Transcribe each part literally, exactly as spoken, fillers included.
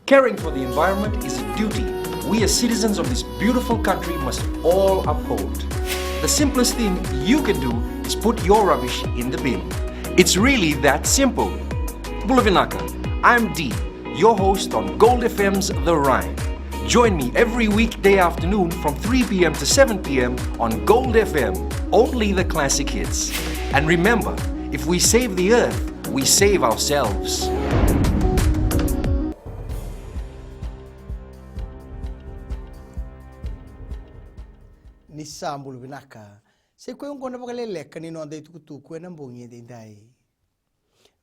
Caring for the environment is a duty we as citizens of this beautiful country must all uphold. The simplest thing you can do is put your rubbish in the bin. It's really that simple. Bula vinaka, I'm Dee, your host on Gold F M's The Rhyme. Join me every weekday afternoon from three p.m. to seven p.m. on Gold F M, only the classic hits. And remember, if we save the earth, we save ourselves. Ni sa bula vinaka. Sa i koya oqo na vakaleleka ni noda itukutuku ena bogi edaidai.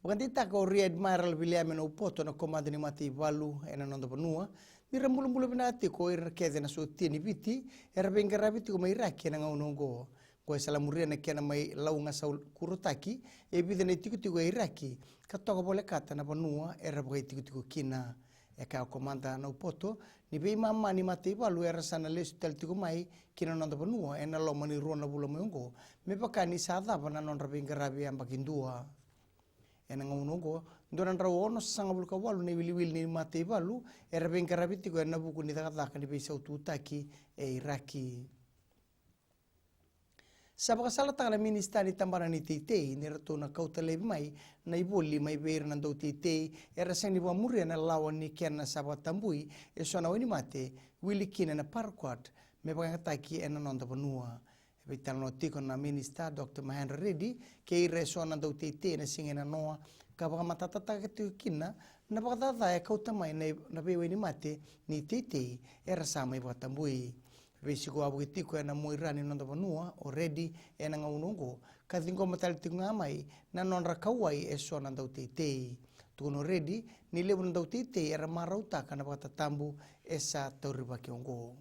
Vakadeitaka o Rear Admiral Viliame Naupoto na komada ni mataivalu ena noda vanua ni ra bulabula vinaka tiko o ira kece na sotia ni Viti era veiqaravi tiko mai Iraki ena gauna oqo. Oqo e salamuria na kena mai laugasakurotaki e vica na itikotiko e Iraki ka toka volekata na vanua era vakaitikotiko kina. E kaya o komada Naupoto ni veimama ni mataivalu era sa na lesu tale tiko mai ki na noda vanua ena loma ni rua na vula mai oqo me vaka ni sa cava na nodra veiqaravi yabaki dua. Ena gauna oqo, dua na drau onosagavulu ka walu na iwiliwili ni mataivalu era veiqaravi tiko ena vuku ni cakacaka ni veisaututaki e Iraki. Sa vakasalataka na minisita ni tabana ni teitei ni ratou na kauta laivi mai na ivoli mai vei ira na dauteitei era sega ni vakamuria na lawa ni kena sa vakatabui eso na wainimate wili kina na paraquat me vakayagataki ena noda vanua. E veitalanoa tiko na minisita Doctor Mahendra Reddy kei ira eso na dauteitei ena siga e nanoa ka vakamatatataka tiko kina na vakacaca e kauta mai na, na veiwainimate ni teitei era sa mai vakatabui. Veisiko wavoki tiko ena muaira ni noda vanua o Reddy ena gauna oqo ka ciqoma tale tiko ga mai na nodra kauwai eso na dauteitei. Tukuna o Reddy ni levu na dauteitei era marautaka na vakatatabu e sa taurivaki oqo.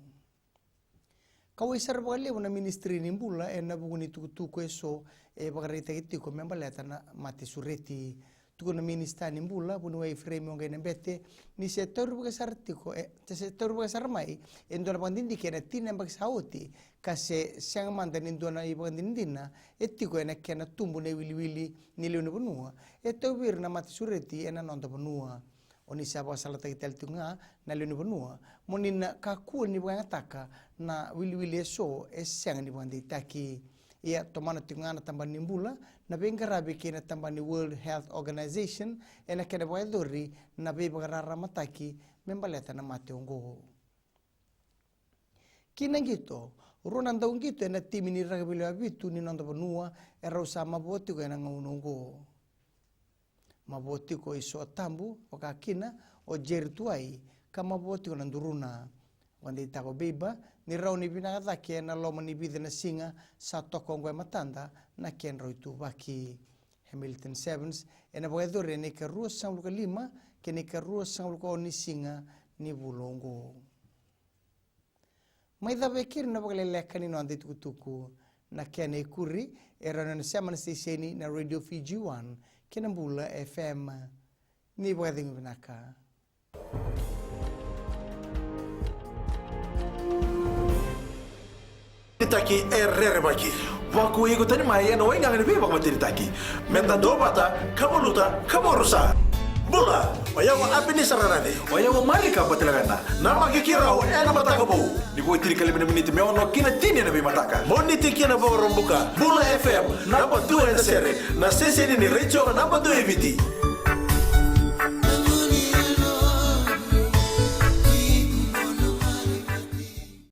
Kauwai sara vakalevu na ministry ni bula ena vuku ni tukutuku eso e vakaraitaki tiko me baleta na mate sureti. Tukuna na minisita ni bula vuniwai Ifereimi Waqainabete ni se taurivaki sara tiko e, se taurivaki sara mai e dua na vakadidike ena tini na yabaki sa oti ka se sega mada ni dua na ivakadinadina e tiko ena kena tubu na iwiliwili ni lewe ni vanua e tauvi ira na mate sureti ena noda vanua. O ni sa vakasalataki tale tiko ga na lewe ni vanua mo ni na kakua ni vakayagataka na wiliwili eso e sega ni vakadeitaki. Ia tomana tiko ga na tabana ni bula na veiqaravi kei na tabana ni World Health Organization ena kena vakayacori na veivakararamataki me baleta na mate oqo. Ki na qito, rua na dauqito ena timi ni rakavi lewe vitu ni noda vanua e rau sa mavoa tiko ena gauna oqo. Mavoa tiko i Sotabu, vaka kina o Jerry Tuwai, ka mavoa tiko na Duruna. Vakadeitaka o Beiba ni rau ni vinaka cake ena loma ni vica na siga sa toka oqo e matada na kedrau ituvaki. Hamilton Sevens ena vakayacori ena ikaruasagavulu ka lima kei na ikaruasagavulu ka ono ni siga ni vula oqo. Mai cava e keri na vakaleleka ni noda itukutuku. Na kena ikuri e rawa ni o ni sema na siteseni na Radio Fiji One kei na Bula F M. Ni vakacegu vinaka. Itaki e rerevaki. Vakuai iko tani mai ena waigaga ni veivakamatenitaki. Meda duavata, ka valuta, ka vakarusa. Bula, o yau o Apenisa Rarace. O yau o Marika Batilavena. Namaki keirau ena Mataka Vou. Ni vo e tinikalima na miniti me ono ki na tini ena veimataka. Moniti ki na Vakaraubuka. Bula F M, naba dua ena sere. Na siteseni ni retio naba dua e Viti.